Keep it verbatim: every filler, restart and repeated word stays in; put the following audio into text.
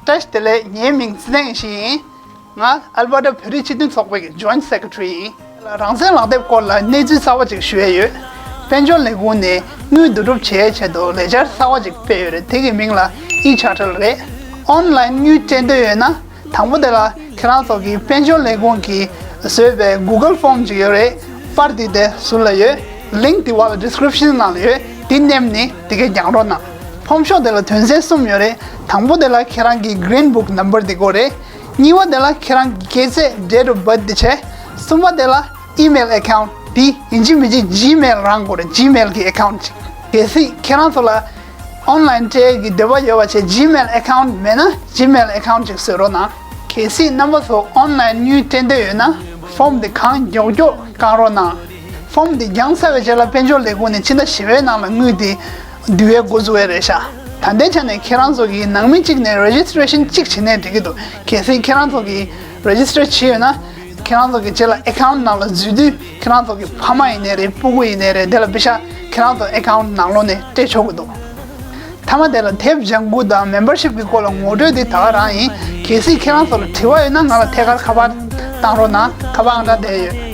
བཀྲ་ཤིས་བདེ་ལེགས། ངའི་མིང་ཚེ་བརྟན་ཡེ་ཤེས་ཡིན། ང་ཨལ་བྷར་ཏ་བོད་རིགས་སྤྱི་མཐུན་ཚོགས་པའི་Joint Secretary་ཡིན། རང་བཙན་ལག་དེབ་སྐོར་ལ་གནས་ཚུལ་གསར་བ་ཅིག་ཞུ་ཡས་ཡོད། དཔལ་འབྱོར་ལས་ཁུངས་ནས་དངུལ་བསྡུ་རུབ་བྱེད་ཡས་ཆེད་དུ་ལས་འཆར་གསར་བ་ཅིག་སྤེལ་ཡོད་རེད། དེ་གི་མིང་ལ་ཨི་ཆར་ཊར་རེད། ཨོན་ལན་དངུལ་སྤྲད་འདོད་ཡོད་ན། དང་པོ་དེ་ལ་ཁྱེད་རང་ཚོ་གི་དཔལ་འབྱོར་ལས་ཁུངས་ཀྱིས་བཟོས་པའི་Google Form ཅིག་ཡོད་རེད། པར་འདི་དེ་ཟུར་ལ་ཡོད། Link་འདི་བར་ལ་Description་ནང་ལ་ཡོད། འདི་མནན་ནས་དེ་ག་རྒྱག་རོགས་གནང་། Form་ཤོག་དེ་ལ་དོན་ཚན་གསུམ་ཡོད་རེད། དང་པོ་དེ་ལ་ཁྱེད་རང་གི་Green Book Number་འདི་དགོས་རེད། གཉིས་པ་དེ་ལ་ཁྱེད་རང་གི་སྐྱེས་ཚེས་Date of Birth་འདི་བྱས། གསུམ་པ་དེ་ལ་Email Account་འདི་ཡིན་གཅིག་མིན་གཅིག་Gmail་རང་དགོས་རེད། Gmail་གི་Account་ཅིག་གལ་སྲིད་ཁྱེད་རང་ཚོ་ལ་ཨོན་ལན་སྤྲད་ཀྱི་འདོད་པ་ཡོད་པ་བྱས་Gmail Account་མེད་ན་Gmail Account་ཅིག་བཟོས་རོགས་གནང་། གལ་སྲིད་རྣམ་པ་ཚོ་ཨོན་ལན་དངུལ་སྤྲད་འདོད་ཡོད་ན་Form་འདི་གང་མགྱོགས་མགྱོགས་བཀང་རོགས་གནང་། Form་འདི་བརྒྱངས་ཚར་བའི་རྗེས་ལ་དཔལ་འབྱོར་ལས་ཁུངས་ནས་ཕྱི་ཟླ་བཞི་པའི་ནང་ལ་དངུལ་འདི་བསྡུ་བའི་འགོ་འཛུགས་ཡས་རེད་ཤག་ད་ལྟའི་ཆ་ནས་ཁྱེད་རང་ཚོ་གིས་ནང་མི་གཅིག་ནས་Registration་གཅིག་བྱེད་ནའི་འགྲིག་གི་འདུག་གལ་སྲིད་ཁྱེད་རང་ཚོ་གིས་Register་བྱས་ཡོད་ན། ཁྱེད་རང་ཚོ་གི་རྗེས་ལ་Account་ནང་ལ་འཛུལ་དུས་ཁྱེད་རང་ཚོ་གི་ཕ་མ་ཡིན་ནའི་རེད། སྤུ་གུ་ཡིན་ནའི་རེད། དེ་ལ་པེ་ཤག་ཁྱེད་རང་ཚོ་Account་ནང་ལོགས་ནས་སྤྲད་ཆོག་གི་འདུག་མཐའ་མ་དེ་ལ་དེབ་ལྗང་གུ་དང་Membership་གི་སྐོར་ལ་ངོ་སྤྲོད་འདི་ད་ག་རང་ཡིན། གལ་སྲིད་ཁྱེད་རང་ཚོ་ལ་དྲི་བ་ཡོད་ན་ང་ལ་ཐད་ཀར་ཁ་པར་བཏང་རོགས་གནང་། ཁ་པར་ཨང་གྲངས་དེ་ཡོད།